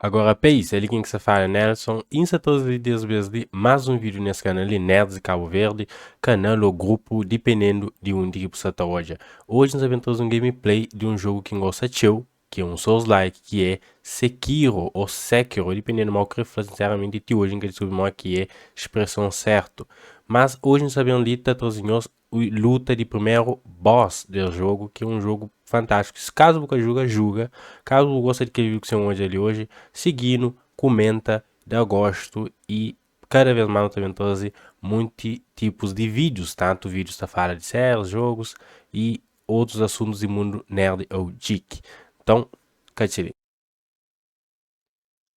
Agora peis, é li ken ki sa fala Nelson y N sa traze des bes li mas un video nes kanal li Nerds di Cabo Verde, kanal ou grupo dipendendu di undi ki bu sa ta odja. Oji N sa ben traze un gameplay di un jogo ki N gosta txeu, ki é un Souls like ki é Sekiro ou Sekiro, dipendendu mau kre fla, sinseramenti ti oji N ka diskubri mau ki é spreson sertu. Mas oji N sa ben li ta traze nhos luta di primeru boss des jogo, ki é un jogo fantástico. Se caso bu ka juga, juga. Caso bu gosta di kel vídeo ki sen odja li hoje, seguinu, comenta, da gosto e cada vez mais nu ta ben traze munti tipos di vídeos, tanto vídeos ta fala di séries, jogos e outros assuntos di mundo nerd ou geek. Então, katxi li.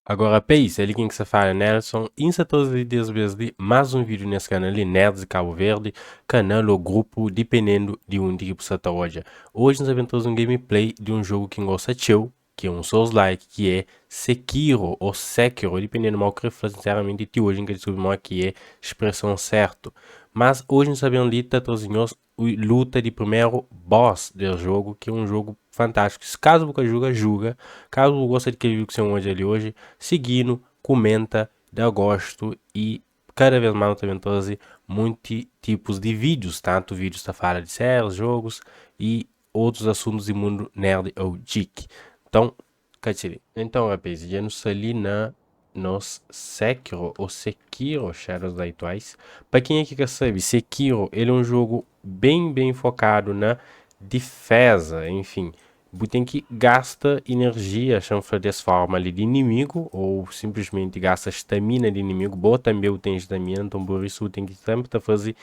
Agora peis, é li ken ki sa fala Nelson y N sa traze des bes li mas un video nes kanal li Nerds di Cabo Verde, kanal ou grupo dipendendu di undi ki bu sa ta odja. Oji N sa ben traze un gameplay di un jogo ki N gosta txeu, ki é un Souls like, ki é Sekiro ou Sekiro, dipendendu mau kre fla, sinseramenti ti oji N ka diskubri mau ki é spreson sertu. Mas oji N sa ben li ta traze nhos luta di primeru boss des jogo, ki é un jogo fantástico. Se caso bu ka juga, juga. Caso bu gosta di kel vídeo ki sen odja li hoje, seguinu, comenta, da gosto e cada vez mais nu ta ben traze munti tipos di vídeos, tanto vídeos ta fala di séries, jogos e outros assuntos di mundo nerd ou geek. Então, Katxi. Então, rapaz, dja nu sta li na nos Sekiro ou Sekiro Shadows Die Twice. Pa kenha ki ka sabe, Sekiro ele é um jogo bem bem focado na difeza, enfim, bu tem ki gasta energia, xa-m fla des forma li, di inimigu ou simplesmente gasta stamina di inimigu, bo tambe bu tem stamina, nton por isu bu tem ki sempre ta faze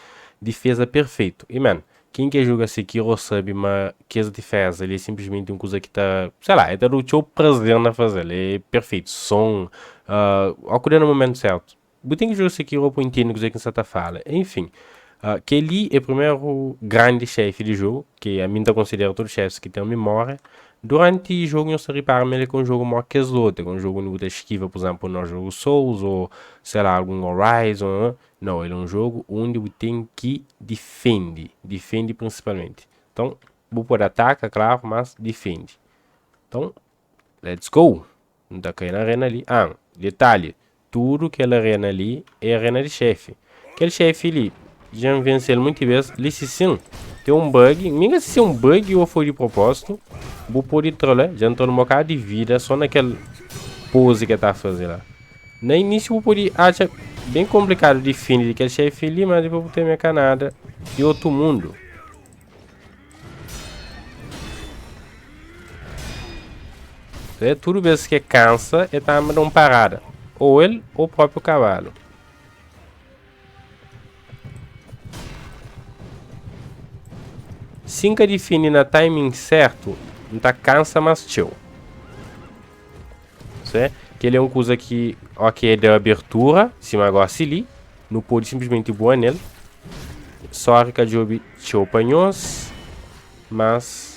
difeza perfeito. E man, Ken ki juga Sekiro sabe ma kes difeza li é sinplismenti un kuza ki ta, sei lá, é ta da-u txeu prazer na faze-l. É perfeitu, son, ó ku da na momentu sertu. Bu ten ki juga Sekiro pa bu intende kuzê ki N sa ta fala. Enfin, kel-li é primeru grandi xefi di jogu, ki ami N ta konsidera tudu xefis ki ten mimória. Duranti jogu nhos ta ripara ma el é ka un jogu mó kes otu, é ka un jogu undi bu ta skiva, pur izénplu, nos jogu Souls ô, sei lá, algun Horizon. Nau, el é un jogu undi bu ten ki difende, difende prinsipalmenti. Nton, bu pode ataka, klaru, mas difende. Nton, let's go! Nu ta kai na arena li. Ah, detalhi, tudu kel arena li é arena di xefi. Kel xefi li, dja N vense-l munti bês. Li si sin, ten un bug. Mi ka si é un bug ô foi di propósitu. Bu pode tra-l, dja N tra-l un bokadu di vida sô na kel pozi ki el ta faze la. Na inísiu bu pode atxa ben konplikadu difindi di kel xefi li, má dipôs bu ta mê ka nada di otu mundu. É, tudu bês ki e kansa, e ta ama da un parada, ô el ô própriu kabalu. Si N ka difindi na timing sértu, N ta kansa más txeu. Sê? Kel é un kuza ki, ok, é da abertura, sima gosi li, nu pode simplesmenti bua nel. Sorry ka djobe txeu pa nhos, mas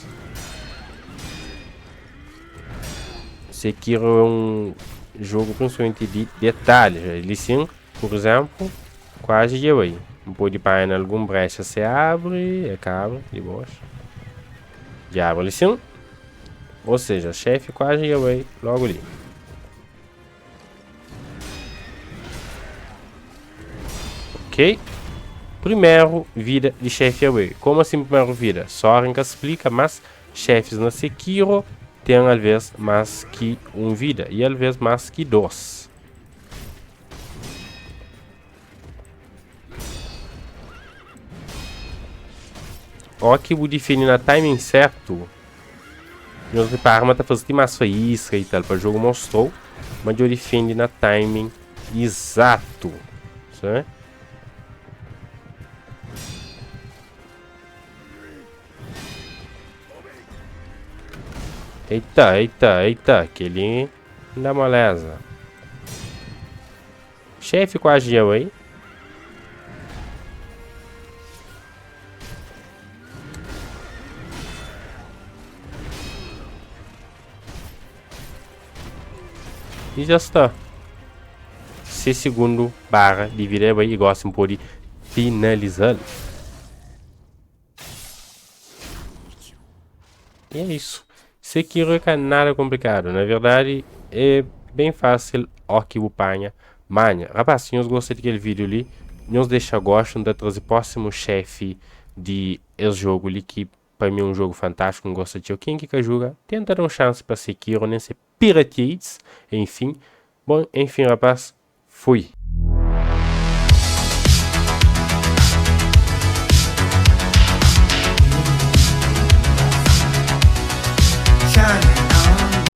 Sekiro é un jogu principalmente di detalhes. Li sin, por exemplo, quase dja bai. N pode panha na algun brecha se abre, é ka abre, di boas. Dja abre li sin. Ou seja, chefe quase dja bai logo li. Ok. Primeiro vida de chefe away. Como assim primeiro vida? Sorry, nunca explica, mas chefes na Sekiro tem alvez mais que um vida e alvez mais que dois. Ó ki bu difini na timing certo, nhos ripara ma ta faze ti mas faísca e tal pa jogo mostrou, ma djo difende na timing exato. Sabe? Eita, eita, eita, aquele da moleza. Chefe quase dja bai. E já está. Se segundo barra de vida é bai e gosta pode finalizar. E é isso. Sekiro é ka nada complicado. Na verdade, é. Bem fácil, ó ki bu panha manha. Rapaz, si nhos gosta di kel vídeo li, nhos dexa gosto, N ta traze próximo chefe di es jogo li ki pa mi é um jogo fantástico, N gosta txeu. Ken ki ka juga, tenta da um chance pa Sekiro, nem se pirateates, enfim. Bom, enfim, rapaz, fui.